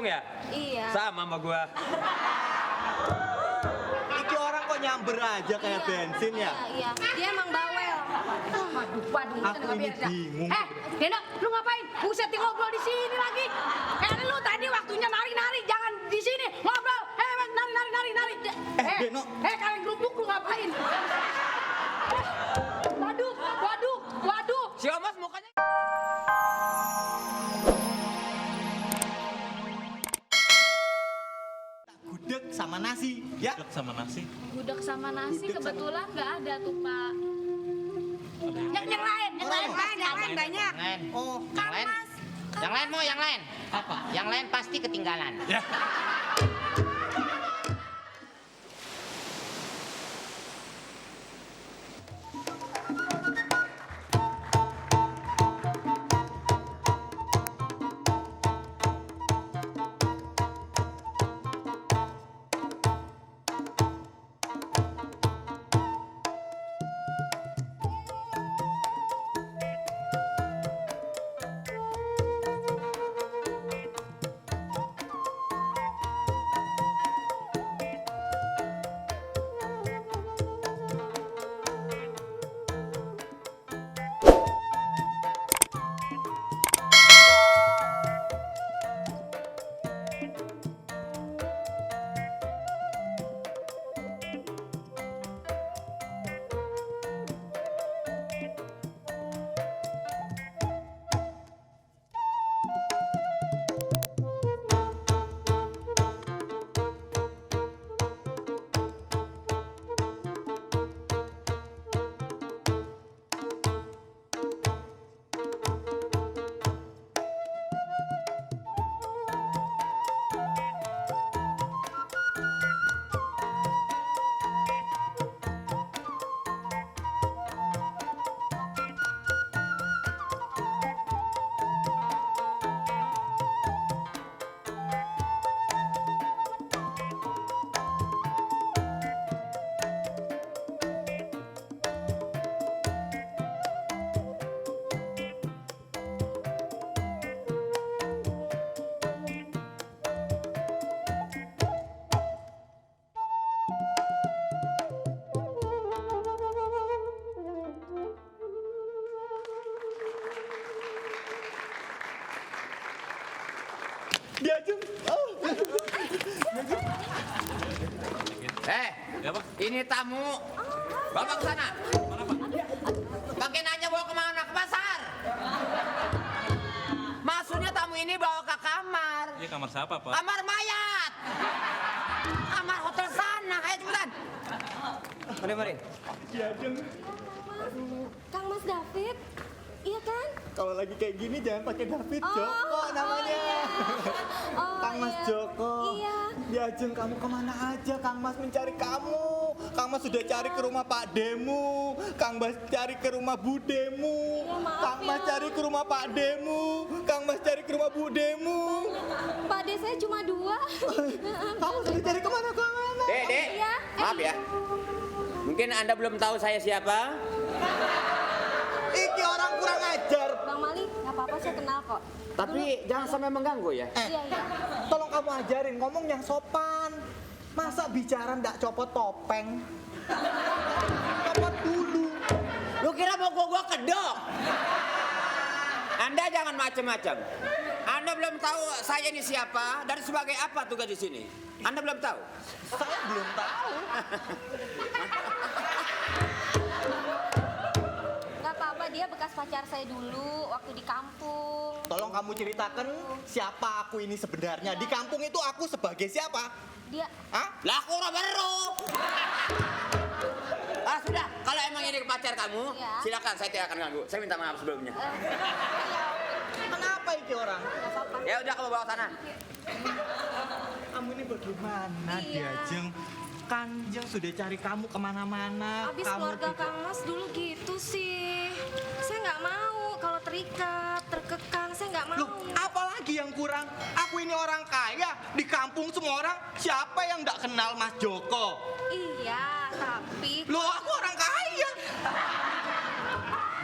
kampung ya? Iya. Sama sama gua. Iki orang kok nyamber aja kayak Iya. bensin ya? Iya. Dia emang bawel. Waduh, Aku ini bingung. Deno, lu ngapain? Buset, ngobrol di sini lagi. Lu tadi waktunya nari-nari, jangan di sini ngobrol. Nari. Deno. Kalian gerubuk lu ngapain? Waduh. Si Omas mukanya Gudeg sama nasi, ya? Sama nasi. Gudeg sama nasi Gudeg sama- kebetulan nggak ada tuh, Pak. Yang lain banyak. Oh, Yang lain? Yang lain mau yang lain? Apa? Yang lain pasti ketinggalan. Ya. diajeng. Oh. Ya, Pak. Ini tamu. Bapak ke sana. Pakai nanya bawa kemana? Ke pasar. Maksudnya tamu ini bawa ke kamar. Iya, kamar siapa, Pak? Kamar mayat. Kamar hotel sana. Ayo cepetan. mari. Diajeng. Kang Mas David, iya kan? Kalau lagi kayak gini jangan pakai David, Joko namanya. Oh, Kang Mas iya. Joko. Iya. Diajeng kamu kemana aja? Kang Mas mencari kamu. Kang Mas sudah cari ke rumah Pak Demu. Kang Mas cari ke rumah Bu Demu. Iya, maaf Kang Mas ya. cari ke rumah Pak Demu. Kang Mas cari ke rumah Bu Demu. Pak De saya cuma 2. Kamu sudah cari kemana-kemana? Dek. Iya. Maaf ya. Mungkin Anda belum tahu saya siapa. Iki orang kurang ajar. Bang Mali, nggak apa-apa saya kenal kok. Tapi jangan sampai mengganggu ya. Iya. Tolong kamu ajarin ngomong yang sopan. Masa bicara ndak copot topeng? Copot dulu. Lu kira mau gua kedok? Anda jangan macam-macam. Anda belum tahu saya ini siapa dan sebagai apa tugas di sini. Anda belum tahu. Saya belum tahu. Nggak apa-apa, dia bekas pacar saya dulu waktu di kampung. Tolong kamu ceritakan siapa aku ini sebenarnya. Di kampung itu aku sebagai siapa? Dia Hah? Lah aku orang baru. Sudah, kalau emang ini pacar kamu, Iya. silakan saya tidak akan ganggu. Saya minta maaf sebelumnya. Kenapa iki orang? Ya udah kamu bawa sana. Kamu ini bagaimana, Iya. Diajeng? Kanjeng sudah cari kamu kemana-mana. abis Kamu keluarga tidak- Kang Mas dulu gitu sih. Saya nggak mau kalau terikat, terkekang, saya nggak mau. Loh, apalagi yang kurang? Aku ini orang kaya. Di kampung semua orang, siapa yang nggak kenal Mas Joko? Iya, tapi Loh, aku orang kaya.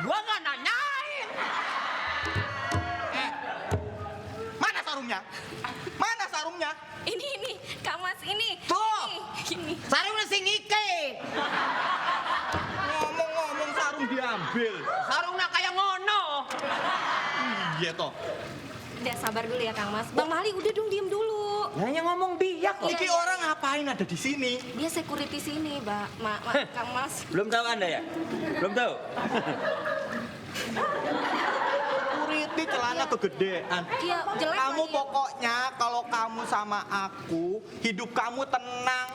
Gua nggak nanyain. Mana sarungnya? Mana sarungnya? sarungnya? Ini, Kang Mas, ini. Tuh. Ini. Sarungnya sing ike. Ngomong-ngomong sarung diambil. Sarungnya kayak ngono. Iya toh. Udah sabar dulu ya, Kang Mas. Bang Mali, udah dong diem dulu. Hanya ngomong biak kok. Iki orang ngapain ada di sini? Dia security sini, Kang Mas. Belum tahu Anda ya? Belum tahu? Security celana kegedean. Iya, jelek Kamu lagi. pokoknya kalau kamu sama aku, hidup kamu tenang.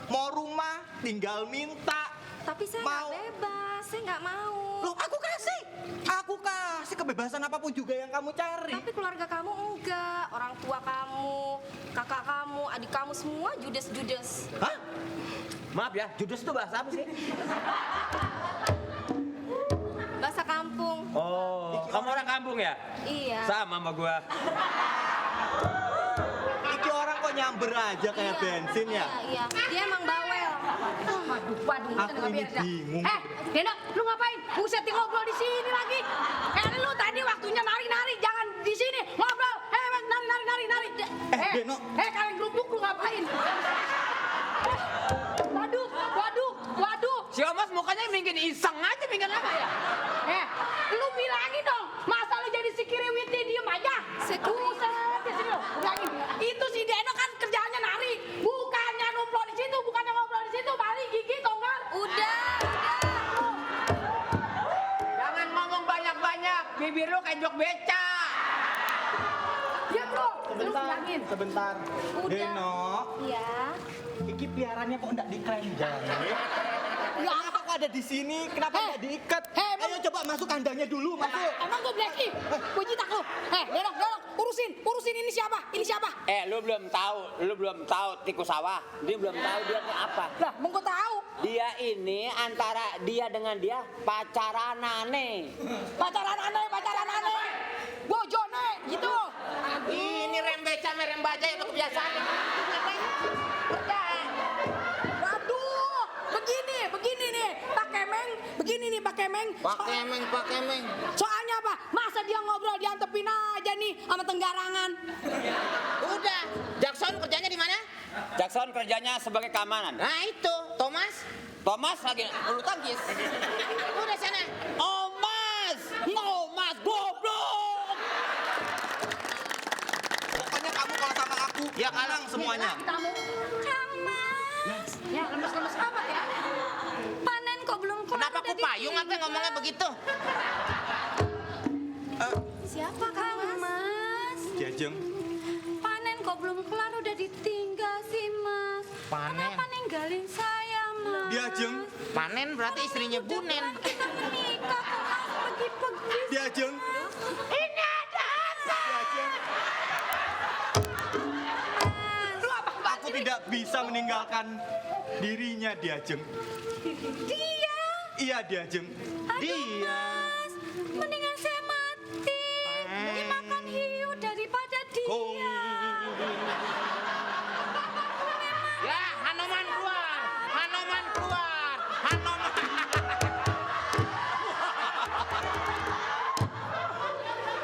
Mau rumah, tinggal minta. Tapi saya Mau. nggak bebas, saya nggak mau. Loh, aku kasih. Aku kasih kebebasan apapun juga yang kamu cari. Tapi keluarga kamu enggak, orang tua kamu, kakak kamu, adik kamu semua judes-judes. Hah? Maaf ya, judes itu bahasa apa sih? Bahasa kampung. Oh, kamu orang kampung ya? Iya. Sama sama gua. Iki orang kok nyamber aja kayak bensin ya? Iya. Dia emang bawel. Waduh, Aku ini bingung. Deno, lu ngapain? Buset, ngobrol di sini lagi. Lu tadi waktunya nari-nari, jangan di sini ngobrol. Nari. Deno. Kalian gerubuk lu ngapain? Waduh. Si Omas mukanya mungkin iseng aja, mungkin apa ya? Lu bilangin dong, masa lu jadi sikiriwiti diem aja? Buset, di sini lu, bilangin. Itu si Deno kan kerjaannya nari, bukannya numplo di situ, bukannya ngobrol di situ, balik gigi tonggar. Udah. Jangan ngomong banyak-banyak, bibir lu kayak jok beca. Diam bro, lu bilangin. Sebentar. Udah. Deno, Iya. iki piarannya kok enggak dikerenjang? Ya, Kenapa kok ada di sini? Kenapa enggak diikat? emang- Ayo coba masuk kandangnya dulu, masuk. emang gue blackie, gue jitak lu. Deno, urusin ini siapa? Lu belum tahu tikus sawah. Dia belum tahu dia ini apa. Lah, mau gue tahu. Dia ini antara dia dengan dia pacaranane. Pacaran aneh. Bojone, gitu. Ini rembeca merembaja itu kebiasaan. Waduh, begini nih, Pak Kemeng. Pak Kemeng. Soalnya apa? Masa dia ngobrol diantepin aja nih sama tenggarangan. Udah, Jackson kerjanya di mana? Jackson kerjanya sebagai keamanan. Nah itu, Thomas lagi bulu tangkis. Udah sana. Omas, goblok. Pokoknya kamu kalau sama aku, ya kalang semuanya. Kamu. Kang Mas. Ya, lemes amat ya. Panen kok belum kelar. Kenapa aku payung apa ngomongnya begitu? Siapa Kang Mas? Diajeng. Panen kok belum kelar udah ditinggal sih Mas. Panen? Kenapa ninggalin saya Mas? Diajeng. Panen berarti istrinya Bunen. Kita menikah kok Mas pergi-pergi. Diajeng. Ini ada apa? Diajeng. Aku tidak bisa meninggalkan dirinya, Diajeng. Dia. Iya, Diajeng. Dia. Mas, mendingan saya mati. Dimakan hiu daripada dia. Ya, Hanoman keluar.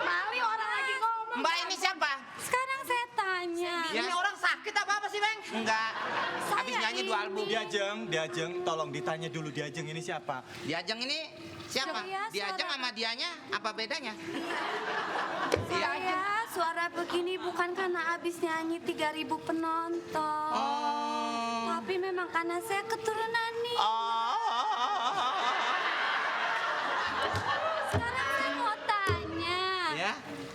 Mali orang lagi ngomong. Mbak ini siapa? Sekarang saya tanya. Ini orang sakit apa sih, Bang? Enggak. Habis nyanyi 2 album. Diajeng, tolong ditanya dulu Diajeng ini siapa? Diajeng ini siapa? Saya Diajeng suara- sama dianya apa bedanya? Saya suara begini bukan karena habis nyanyi 3.000 penonton. Tapi memang karena saya keturunan nih. Sekarang saya mau tanya. Ya.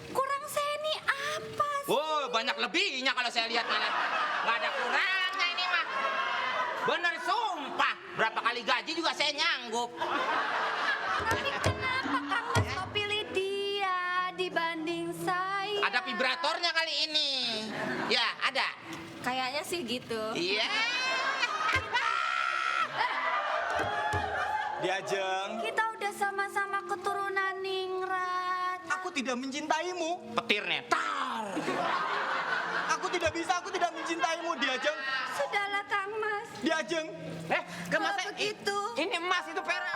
Kurang saya nih apa sih? Oh, banyak lebihnya kalau saya lihat malah. Nggak ada kurangnya ini mah. Bener sumpah. Berapa kali gaji juga saya nyanggup. Tapi kenapa Kang Mas kok pilih dia dibanding saya? Ada vibratornya kali ini. Ya, ada. Kayaknya sih gitu. Iya. Diajeng, Kita udah sama-sama keturunan ningrat. aku tidak mencintaimu. Petirnya. Tar. Aku tidak mencintaimu, Diajeng. Sudahlah Kang Mas. Diajeng. Kemas Kalau begitu. ini emas itu perak.